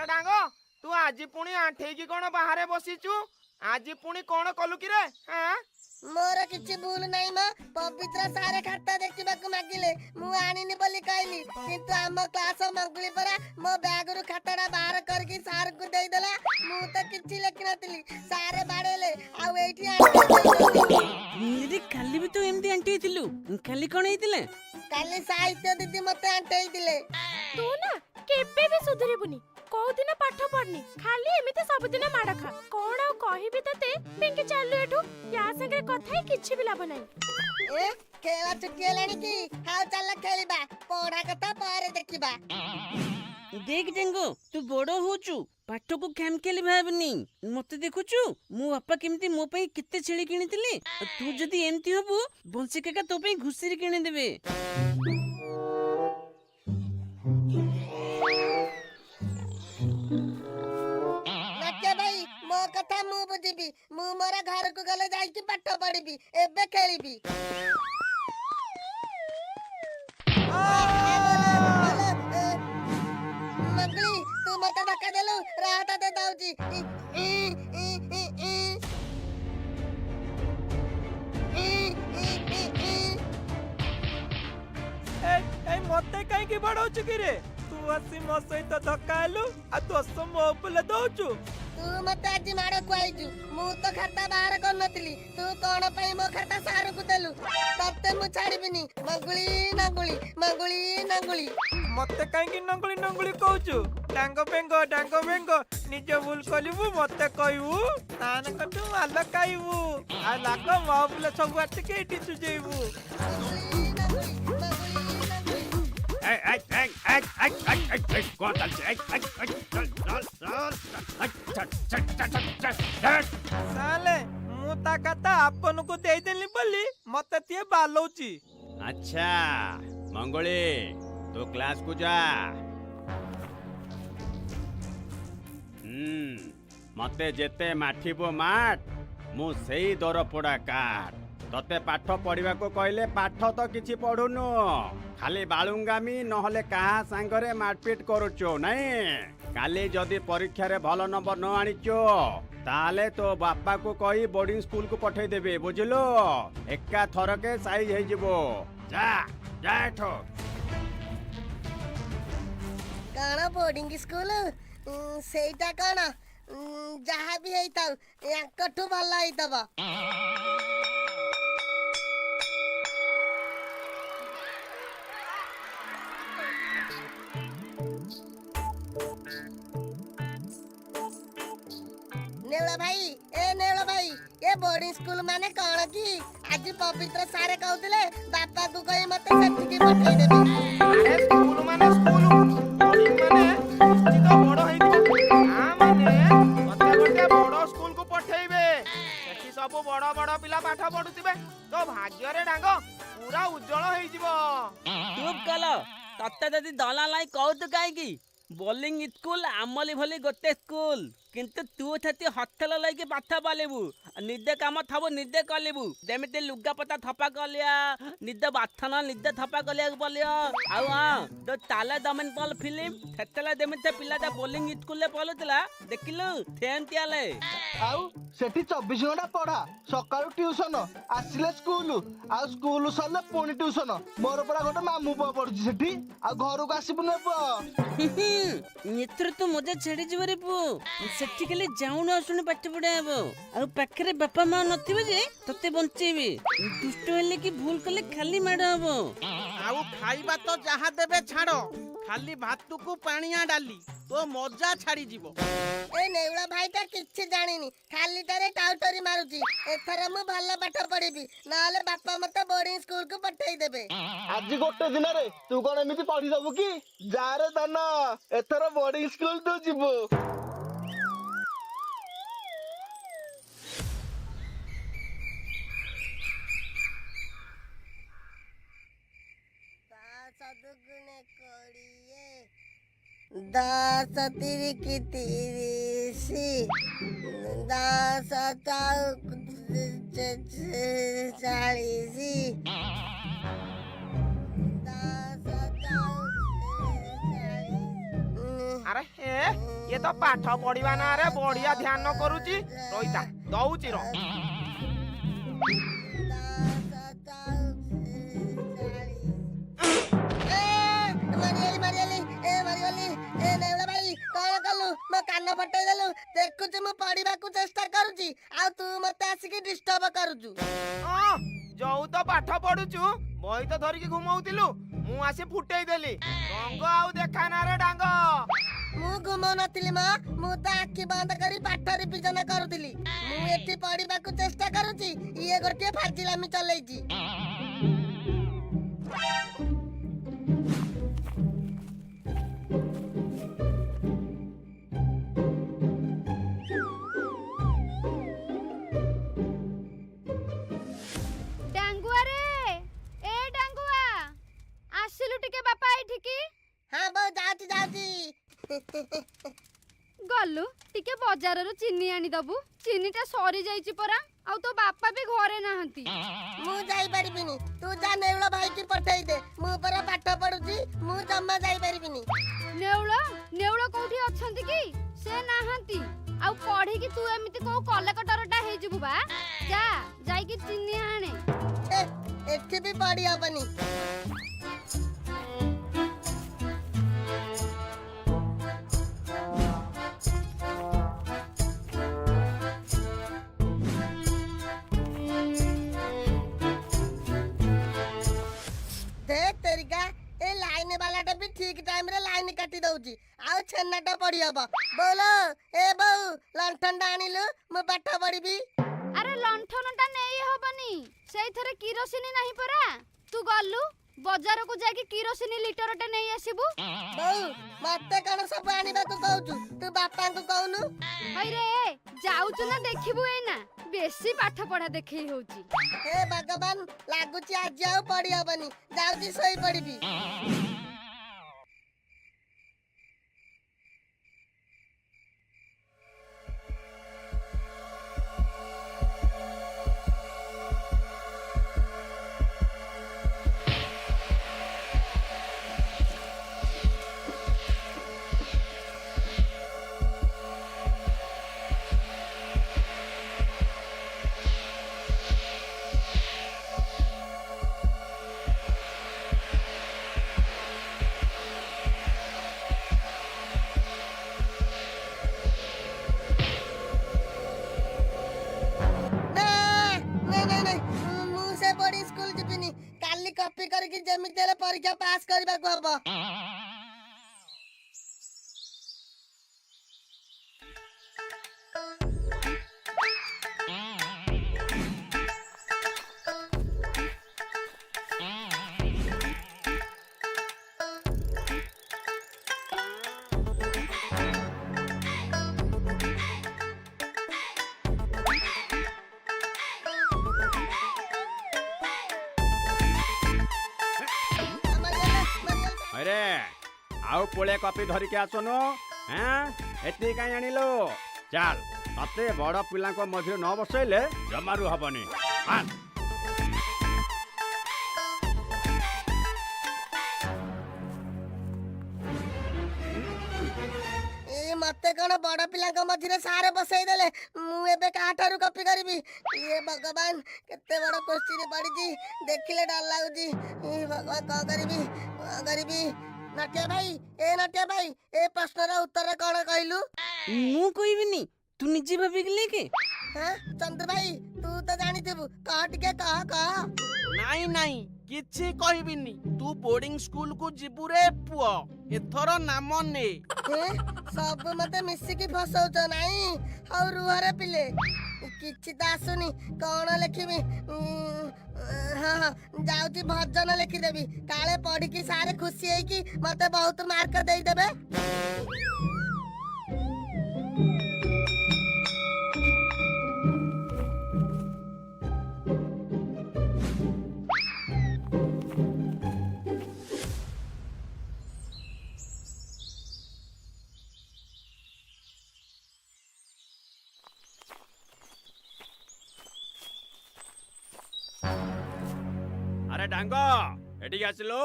ଆରେ ଡାଙ୍ଗ, ତୁ ଆଜି ପୁଣି ଆଣ୍ଠେଇକି କଣ ବାହାରେ ବସିଛୁ? ଆଜି ପୁଣି କଣ କଲୁ କିରେ? ଆଁ? ମୋର କିଛି ଭୁଲ ନାହିଁ ମ। ପବିତ୍ର ସାରେ ଖାତା ଦେଖିବାକୁ ମାଗିଲେ, ମୁଁ ଆଣିନି ବୋଲି କହିଲି। କିନ୍ତୁ ଆମ କ୍ଲାସ ମଙ୍ଗୁଳି ପରା ମୋ ବ୍ୟାଗରୁ ଖାତାଟା ବାହାର କରିକି ସାରଙ୍କୁ ଦେଇଦେଲା। ମୁଁ ତ କିଛି ଲେଖିନଥିଲି, ସାରେ ବାଡେଇଲେ ଆଉ ଏଇଠି ଆଣ୍ଠେଇ। ଦିଦି, କାଲି ବି ତୁ ଏମିତି ଆଣ୍ଠେଇଥିଲୁ। କାଲି କଣ ହେଇଥିଲା? କାଲି ସାହିତ୍ୟ ଦିଦି ମତେ ଆଣ୍ଠେଇଥିଲେ। ତୁ ନା କେବେ ବି ସୁଧୁରିବୁନି। କୋଉଦିନ ପାଠ ପଢନି, ଖାଲି ଏମିତି ସବୁଦିନ ମାଡ଼ ଖା। କଣ ଆଉ କହିବି ତତେ? ପିଙ୍କି, ଚାଲୁ ଏଠୁ, ୟା ସାଙ୍ଗରେ କଥା ହେଇ କିଛି ବି ଲାଭ ନାହିଁ। ଏ, ଖେଳ ଛୁଟି ହେଲାଣି କି? ହଉ ଚାଲ ଖେଳିବା, ପଢା କଥା ପରେ ଦେଖିବା। ଦେଖ ଡେଙ୍ଗୁ, ତୁ ବଡ ହଉଛୁ, ପାଠକୁ ଖାମଖିଆଲି ଭାବନି। ମତେ ଦେଖୁଛୁ, ମୋ ବାପା କେମିତି ମୋ ପାଇଁ କେତେ ଛେଳି କିଣିଥିଲେ। ଆଉ ତୁ ଯଦି ଏମିତି ହବୁ, ବଂଶୀ କାକା ତୋ ପାଇଁ ଘୁଷୁରି କିଣିଦେବେ। ନକିଆ ଭାଇ, ମୋ କଥା ମୁଁ ବୁଝିବି। ମୁଁ ମୋର ଘରକୁ ଗଲେ ଯାଇକି ପାଠ ପଢିବି, ଏବେ ଖେଳିବି। ମଙ୍ଗଳି, ତୁ ମତେ ଧକ୍କା ଦେଲୁ? ରହ, ତତେ ଦଉଛି। ଇ, ଇ, ଇ, ଇ, ଇ। ଇ, ଇ, ଇ, ଇ। ଏଇ ଏଇ, ମତେ କାହିଁକି ବାଡଉଛୁ କିରେ? ତୁ ଆସି ମୋ ସହିତ ଧକ୍କା ହେଲୁ ଆଉ ଦୋଷ ମୋ ଉପରେ ଦଉଛୁ। ତୁ ମତେ ଆଜି ମାଡ଼ ଖୁଆଇଛୁ। ମୁଁ ତ ଖାତା ବାହାର କରିନଥିଲି, ତୁ କଣ ପାଇଁ ମୋ ଖାତା ସାରଙ୍କୁ ଦେଲୁ? ତତେ ମୁଁ ଛାଡିବିନି। ମଙ୍ଗୁଳି ନଙ୍ଗୁଳି, ମଙ୍ଗୁଳି ନଙ୍ଗୁଳି। ମତେ କାହିଁକି ନଙ୍ଗୁଳି ନଙ୍ଗୁଳି କହୁଛୁ? ଡାଙ୍ଗ ବେଙ୍ଗ, ଡାଙ୍ଗ ବେଙ୍ଗ, ନିଜ ଭୁଲ କରିବୁ ମତେ କହିବୁ, ତାନଙ୍କଠୁ ମାଲ ଖାଇବୁ ଆଉ ଲାଗ ମୋ ଉପରେ ସବୁ ଆସିକି ଏଇଠି ସୁଝେଇବୁ। ମଙ୍ଗୁଳି ନଙ୍ଗୁଳି, ମଙ୍ଗୁଳି ନଙ୍ଗୁଳି। এই এই এই এই এই এই এই এই, କଣ ଚାଲିଛି? এই এই এই, ଚଲ ଚଲ ଚଲ, এই, ଚଲ ଚଲ ଚଲ ଚଲ ଚଲ। ସାଲେ, ମୁଁ ତା ଖାତା ଆପଣଙ୍କୁ ଦେଇଦେଲି ବୋଲି ମତେ ତିଏ ବାଲଉଛି। ଆଚ୍ଛା ମଙ୍ଗୁଳି, ତୁ କ୍ଲାସକୁ ଯା। ମତେ ଯେତେ ମାଠିବୁ ମାଠ, ମୁଁ ସେଇ ଦରପୋଡ଼ା କାଠ। ତତେ ପାଠ ପଢିବାକୁ କହିଲେ ପାଠ ତ କିଛି ପଢୁନୁ, ଖାଲି ବାଳୁଙ୍ଗାମି ନହେଲେ କାହା ସାଙ୍ଗରେ ମାରପିଟ କରୁଛୁ ନାଇଁ? କାଲି ଯଦି ପରୀକ୍ଷାରେ ଭଲ ନମ୍ବର ନ ଆଣିଛୁ, ତାହେଲେ ତୋ ବାପାକୁ କହି ବୋର୍ଡିଂ ସ୍କୁଲକୁ ପଠେଇଦେବି, ବୁଝିଲୁ? ଏକା ଥରକେ ସାଇଜ ହେଇଯିବ। ଯା ଯା ଏଠୁ। କଣ ବୋର୍ଡିଂ ସ୍କୁଲ? ସେଇଟା କଣ? ଯାହା ବି ହେଇଥାଉ, ୟାଙ୍କଠୁ ଭଲ ହେଇଥିବ। ନେଉଳ ଭାଇ, ଏ ନେଉଳ ଭାଇ, ଏ ବୋର୍ଡିଂ ସ୍କୁଲ ମାନେ କଣ କି? ଆଜି ପବିତ୍ର ସାରେ କହୁଥିଲେ ବାପାକୁ କହି ମତେ ସେଠିକି ପଠେଇଦେବେ। ଆରେ, ସ୍କୁଲ ମାନେ ସ୍କୁଲ, ବୋର୍ଡିଂ ମାନେ ନିଶ୍ଚିତ ବଡ ହେଇଥିବ। ତା ମାନେ ତତେ ଗୋଟେ ବଡ ସ୍କୁଲକୁ ପଠେଇବେ। ସେଠି ସବୁ ବଡ ବଡ ପିଲା ପାଠ ପଢୁଥିବେ। ତୋ ଭାଗ୍ୟରେ ଡାଙ୍ଗ ପୁରା ଉଜ୍ଜଳ ହେଇଯିବ। ଚୁପ୍ କଲ। ତତେ ଯଦି ଦଲା ନାଇଁ କହୁଛୁ କାହିଁକି? ବୋଲିଂ ସ୍କୁଲ ଆମଲି ଭଳି ଗୋଟେ ସ୍କୁଲ, କିନ୍ତୁ ତୁ ସେଠି ହଥଲ ଲାଗି ପାଠ ପଢ଼ିବୁ, ନିଜ କାମ ଥବୁ ନିଜେ କଲିବୁ। ଯେମିତି ଲୁଗାପଟା ଥପା କଲିଆ, ନିଜ ବାଥନ ନିଜେ ଥପା କରିବାକୁ ପଡ଼ିବ। ଆଉ ହଁ, ଯୋଉ ତାଲେ ଜମିନ ପଲ ଫିଲ୍ମ, ସେତେବେଳେ ଯେମିତି ସେ ପିଲାଟା ବୋଲିଂ ସ୍କୁଲରେ ପଢୁଥିଲା ଦେଖିଲୁ, ସେମିତି ହେଲେ। ଆଉ ସେଠି 24 ଘଣ୍ଟା ପଢା। ସକାଳୁ ଟ୍ୟୁସନ, ଆସିଲେ ସ୍କୁଲ, ଆଉ ସ୍କୁଲ ସରିଲେ ପୁଣି ଟ୍ୟୁସନ। ମୋର ପରା ଗୋଟେ ମାମୁଁ ପୁଅ ପଢୁଛି ସେଠି। ଆଉ ଘରକୁ ଆସିବୁନି ପୁଅ? ଏଥର ତ ମଜା ଛାଡିଯିବ ରେ ପୁଅ। ସେଠି ଖାଲି ଯାଉଣୁ ଆସୁଣୁ ପାଠ ପଢା ହବ, ଆଉ ପାଖରେ ବାପା ମା ନଥିବେ ଯେ ତତେ ବଞ୍ଚେଇବେ। ଦୁଷ୍ଟ ହେଲେ କି ଭୁଲ କଲେ ଖାଲି ମାଡ଼ ହବ। ଆଉ ଖାଇବା ତ ଯାହା ଦେବେ ଛାଡ, ଖାଲି ଭାତକୁ ପାଣିଆ ଡାଲି, ତୋ ମଜା ଛାଡିଯିବ। ଏ ନେଉଳ ଭାଇଟା କିଛି ଜାଣିନି, ଖାଲିଟାରେ ଟାଉଟରି ମାରୁଛି। ଏଥର ମୁଁ ଭଲ ପାଠ ପଢିବି, ନହେଲେ ବାପା ମତେ ବୋର୍ଡିଂ ସ୍କୁଲକୁ ପଠେଇଦେବେ। ଆଜି ଗୋଟେ ଦିନରେ ତୁ କଣ ଏମିତି ପଢିଦବୁ କି? ଯାରେ ଧନ, ଏଥର ବୋର୍ଡିଂ ସ୍କୁଲ ତୁ ଯିବୁ। 5 ଦୁଗୁଣେ 20, 10 ତିରିକି 30, 10 ଚଉ 40, 10 ଚଉ 40। ଆରେ ହେ, ଇଏ ତ ପାଠ ପଢିବା ନାଁରେ ବଢିଆ ଧ୍ୟାନ କରୁଛି। ରହିଥା, ଦଉଛି ର। 10, 34, 40। ଏ ମରିଗଲି, ମରିଗଲି, ଏ ମରିଗଲି। ଏ ନେଉଳ ଭାଇ, କଣ କଲୁ? ମୋ କାନ ଫଟେଇ ଦେଲୁ। ଦେଖୁଛୁ, ମୁଁ ପଢିବାକୁ ଚେଷ୍ଟା କରୁଛି ଆଉ ତୁ ମତେ ଆସିକି ଡିଷ୍ଟର୍ବ କରୁଛୁ। ହଁ, ଯୋଉ ତ ପାଠ ପଢୁଛୁ, ବହି ତ ଧରିକି ଘୁମଉଥିଲୁ, ମୁଁ ଆସି ଫୁଟେଇ ଦେଲି। ରଙ୍ଗ ଆଉ ଦେଖା ନା ରେ ଡାଙ୍ଗ। ମୁଁ ଘୁମଉନଥିଲି ମ, ମୁଁ ତ ଆଖି ବନ୍ଦ କରି ପାଠ ରିଭିଜନ କରୁଥିଲି। ମୁଁ ଏଠି ପଢିବାକୁ ଚେଷ୍ଟା କରୁଛି, ଇଏ ଗୋଟିଏ ଫାଜିଲାମି ଚଲେଇଛି। ଡାଙ୍ଗୁଆ ରେ, ଏ ଡାଙ୍ଗୁଆ, ଆସିଲୁ ଟିକେ ବାପା ଏଠିକି। ହଁ ବୋଉ, ଯାଉଛି ଯାଉଛି। ଗଲୁ ଟିକେ ବଜାରରୁ ଚିନି ଆଣିଦବୁ, ଚିନିଟା ସରି ଯାଇଛି ପରା, ଆଉ ତୋ ବାପା ବି ଘରେ ନାହାନ୍ତି। ମୁଁ ଯାଇପାରିବିନି, ତୁ ଯା, ନେଉଳ ଭାଇକି ପଠେଇ ଦେ। ମୁଁ ପରା ପାଠ ପଢୁଛି, ମୁଁ ଜମା ଯାଇପାରିବିନି। ନେଉଳ? ନେଉଳ କୋଉଠି ଅଛନ୍ତି କି? ସେ ନାହାନ୍ତି। ଆଉ ପଢିକି ତୁ ଏମିତି କୋଉ କଲେକ୍ଟରଟା ହେଇଯିବୁ ବା? ଯା, ଯାଇକି ଚିନି ଆଣେ। ଛେ, ଏଠି ବି ପଢି ହବନି। ଦେ ତେରିକା, ଏ ଲାଇନ ବାଲାଟା ବି ଠିକ ଟାଇମରେ ଲାଇନ କାଟି ଦଉଛି। ଆଉ ଛେନାଟା ପଢି ହବ? ବୋଲ ଏ ବୋଉ, ଲଣ୍ଠନଟା ଆଣିଲୁ, ମୁଁ ପାଠ ପଢିବି। ଆରେ, ଲଣ୍ଠନଟା ନେଇ ହବନି, ସେଇଥିରେ କିରୋସିନି ନାହିଁ ପରା। ତୁ ଗଲୁ ବଜାରକୁ, ଯାଇକି କିରୋସିନି ଲିଟରଟେ ନେଇ ଆସିବୁ। ବୋଉ, ମତେ କଣ ସବୁ ଆଣିବାକୁ କହୁଛୁ? ତୁ ବାପାଙ୍କୁ କହୁନୁ। ହଇରେ, ଯାଉଛୁ ନା? ଦେଖିବୁ ଏଇନା ବେଶୀ ପାଠ ପଢା ଦେଖେଇ ହଉଛି। ହେ ଭଗବାନ, ଲାଗୁଛି ଆଜି ଆଉ ପଢି ହବନି। ଯାଉଛି ଶୋଇ ପଡିବି। ନା ନାଇଁ ନାଇଁ ନାଇଁ, ମୁଁ ସେ ବୋର୍ଡିଂ ସ୍କୁଲ ଯିବିନି। କାଲି କପି କରିକି ଯେମିତି ହେଲେ ପରୀକ୍ଷା ପାସ୍ କରିବାକୁ ହବ। ମରିଗଲା, ମରିଗଲା। ଆରେ, ଆଉ ପୁଳେ କପି ଧରିକି ଆସୁନୁ। ହେଁ, ଏତିକି କାହିଁ ଆଣିଲୁ? ଚାଲ, ତତେ ବଡ ପିଲାଙ୍କ ମଝିରେ ନ ବସେଇଲେ ଜମାରୁ ହବନି। ଆଣ। ଏ, ମତେ କଣ ବଡ ପିଲାଙ୍କ ମଝିରେ ସାରେ ବସେଇ ଦେଲେ? ମୁଁ ଏବେ କାହାଠାରୁ କପି କରିବି? ଇଏ ଭଗବାନ, କେତେ ବଡ କୋଶ୍ଚିନ୍ ପଡିଛି, ଦେଖିଲେ ଡର ଲାଗୁଛି। ଏ ଭଗବାନ, କଣ କରିବି, କଣ କରିବି? ନଟିଆ ଭାଇ, ଏ ନଟିଆ ଭାଇ, ଏ ପ୍ରଶ୍ନର ଉତ୍ତର କଣ କହିଲୁ? ମୁଁ କହିବିନି, ତୁ ନିଜେ ଭାବିକି ଲେଖେ। ହଁ, ଚନ୍ଦ୍ର ଭାଇ, ତୁ ତ ଜାଣିଥିବୁ, କହ ଟିକେ, କହ କହ। ନାଇଁ ନାଇଁ, କିଛି କହିବିନି। ତୁ ବୋର୍ଡିଂ ସ୍କୁଲକୁ ଯିବୁ ରେ ପୁଅ, ଏଥର ନାମ ନେ। ହେଁ, ସବୁ ମତେ ମିଶିକି ଫସଉଛ ନାଇଁ? ହଉ ରୁହରେ ପିଲେ। କିଛି ତ ଆସୁନି, କଣ ଲେଖିବି? ହଁ ହଁ, ଯାଉଛି ଭଜନ ଲେଖିଦେବି, କାଳେ ପଢିକି ସାରେ ଖୁସି ହେଇକି ମତେ ବହୁତ ମାର୍କ ଦେଇଦେବେ। ଆରେ ଡାଙ୍ଗ, ଏଠିକି ଆସିଲୁ।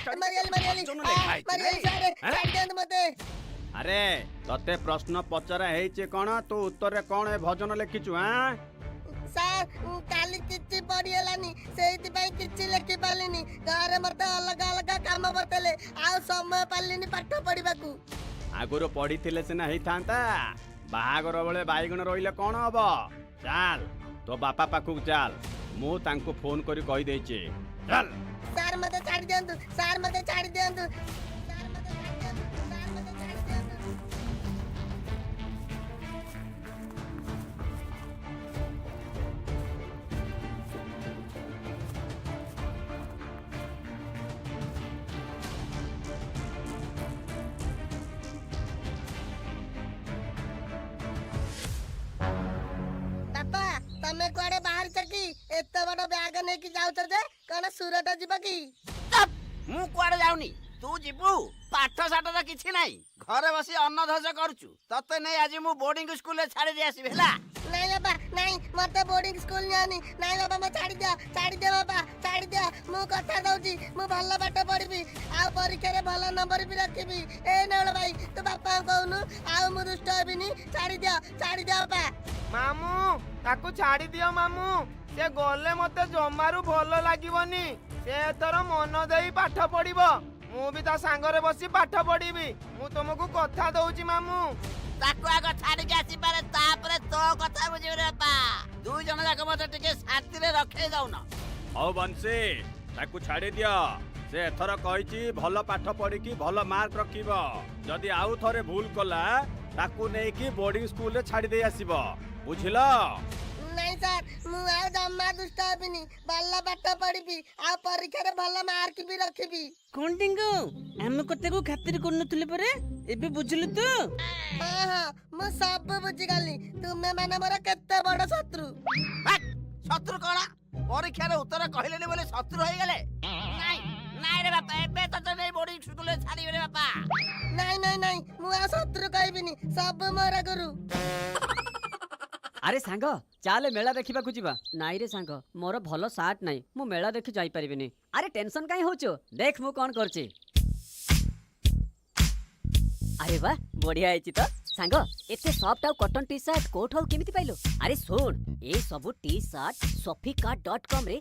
ମରିଗଲି ମରିଗଲି ଭଜନ ଆ, ଲେଖା ହେଇଛି, ମରିଗଲି ନାଇଁ? ସାର୍ ଆଁ? ଛାଡ଼ି ଦିଅନ୍ତୁ ମତେ। ଆରେ, ତତେ ପ୍ରଶ୍ନ ପଚରା ହେଇଛି କଣ, ତୁ ଉତ୍ତରରେ କଣ ଏ ଭଜନ ଲେଖିଛୁ ଆଁ? ସାର୍, କାଲି କିଛି ପଢି ହେଲାନି, ସେଇଥିପାଇଁ କିଛି ଲେଖି ପାରିଲିନି। ଘରେ ମତେ ଅଲଗା ଅଲଗା କାମ ବତେଇଲେ, ଆଉ ସମୟ ପାରିଲିନି ପାଠ ପଢିବାକୁ। ଆଗରୁ ପଢିଥିଲେ ସିନା ହେଇଥାନ୍ତା। ବାହାଘର ବେଳେ ବାଇଗଣ ରହିଲେ କଣ ହବ? ଚାଲ, ତୋ ବାପା ପାଖକୁ ଚାଲ। ମୁଁ ତାଙ୍କୁ ଫୋନ କରି କହିଦେଇଛି, ଚାଲ। ସାର୍, ମତେ ଛାଡ଼ି ଦିଅନ୍ତୁ। ସାର୍, ମତେ ଛାଡ଼ି ଦିଅନ୍ତୁ। ସାର୍, ମତେ ଛାଡ଼ି ଦିଅନ୍ତୁ। ସାର୍, ମତେ ଛାଡ଼ି ଦିଅନ୍ତୁ। ବାପା, ତମେ କୁଆଡେ ବାହାରିଛ କି? ଏତେ ବଡ ବ୍ୟାଗ ନେଇକି ଯାଉଛ ଯେ, କଣ ସୁରଟ ଯିବ କି? ଚୁପ୍! ମୁଁ କୁଆଡେ ଯାଉନି, ତୁ ଯିବୁ। ପାଠ ସାଠ ତ କିଛି ନାହିଁ, ଘରେ ବସି ଅନ୍ନଧସ କରୁଛୁ। ତତେ ନେଇ ଆଜି ମୁଁ ବୋର୍ଡିଂ ସ୍କୁଲରେ ଛାଡ଼ି ଦେଇ ଆସିବି, ହେଲା? ନାଇଁ ବାପା ନାଇଁ, ମତେ ବୋର୍ଡିଂ ସ୍କୁଲ ନିଅନି। ନାଇଁ ବାପା, ମତେ ଛାଡ଼ି ଦିଅ, ଛାଡ଼ି ଦିଅ ବାପା, ଛାଡ଼ି ଦିଅ। ମୁଁ କଥା ଦଉଛି, ମୁଁ ଭଲ ପାଠ ପଢିବି ଆଉ ପରୀକ୍ଷାରେ ଭଲ ନମ୍ବର ବି ରଖିବି। ଏ ନେଉଳ ଭାଇ, ତୁ ବାପାଙ୍କୁ କହୁନୁ, ଆଉ ମୁଁ ଦୁଷ୍ଟ ହେବିନି। ଛାଡ଼ି ଦିଅ, ଛାଡ଼ି ଦିଅ ବାପା। ମାମୁଁ, ତାକୁ ଛାଡ଼ି ଦିଅ ମାମୁଁ। ସେ ଗଲେ ମତେ ଜମାରୁ ଭଲ ଲାଗିବନି। ସେ ଏଥର ମନ ଦେଇ ପାଠ ପଢିବ, ମୁଁ ବି ତା ସାଙ୍ଗରେ ବସି ପାଠ ପଢିବି। ମୁଁ ତମକୁ କଥା ଦଉଛି ମାମୁଁ। ତାକୁ ଆଗ ଛାଡିକି ଆସିପାରେ, ତାପରେ ତୋ କଥା ବୁଝିବି ରେ ବାପା। ଦୁଇ ଜଣ ଯାକ ମତେ ଟିକେ ଶାନ୍ତିରେ ରଖେଇ ଦଉନ। ହଉ ବଂଶୀ, ତାକୁ ଛାଡ଼ି ଦିଅ। ସେ ଏଥର କହିଛି ଭଲ ପାଠ ପଢିକି ଭଲ ମାର୍କ ରଖିବ। ଯଦି ଆଉ ଥରେ ଭୁଲ କଲା, ତାକୁ ନେଇକି ବୋର୍ଡିଂ ସ୍କୁଲରେ ଛାଡ଼ି ଦେଇ ଆସିବ, ବୁଝିଲ? ନାଇଁ ସାର୍, ମୁଁ ଆଉ ଜମା ଦୁଷ୍ଟ ହେବିନି। ଭଲ ପାଠ ପଢିବି ଆଉ ପରୀକ୍ଷାରେ ଭଲ ମାର୍କ ବି ରଖିବି। କଣ ଟିଙ୍ଗୁ, ଆମ କଥାକୁ ଖାତିର କରୁନଥିଲେ ପରେ ଏବେ ବୁଝିଲୁ ତୁ? ହଁ ହଁ, ମୁଁ ସବୁ ବୁଝିଗଲି। ତୁମେ ମାନେ ମୋର କେତେ ବଡ ଶତ୍ରୁ। ଭାକ୍! ଶତ୍ରୁ କଣ? ପରୀକ୍ଷାରେ ଉତ୍ତର କହିଲେନି ବୋଲି ଶତ୍ରୁ ହେଇଗଲେ? ନାଇଁ ନାଇଁ ରେ ବାପା, ଏବେ ତତେ ନେଇ ବୋର୍ଡିଂ ସ୍କୁଲରେ ଛାଡିବି ରେ ବାପା। ନାଇଁ ନାଇଁ ନାଇଁ, ମୁଁ ଆଉ ଶତ୍ରୁ କହିବିନି। ସବୁ ମୋର ଗୁରୁ। ଆରେ ସାଙ୍ଗ, ଚାଲେ ମେଳା ଦେଖିବାକୁ ଯିବା। ନାଇଁ ରେ ସାଙ୍ଗ, ମୋର ଭଲ ସାର୍ଟ ନାହିଁ, ମୁଁ ମେଳା ଦେଖି ଯାଇପାରିବିନି। ଆରେ ଟେନସନ କାହିଁ ହଉଛୁ? ଦେଖ ମୁଁ କଣ କରୁଛି। ଆରେ ବା, ବଢିଆ ହେଇଛି ତ। ସାଙ୍ଗ, ଏତେ ସଫ୍ଟ ଆଉ କଟନ ଟି ସାର୍ଟ କୋଉଠୁ ଆଉ କେମିତି ପାଇଲୁ? ଆରେ ଶୁଣ, ଏ ସବୁ ଟି ସାର୍ଟ ସଫିକା.କମ୍ ରେ।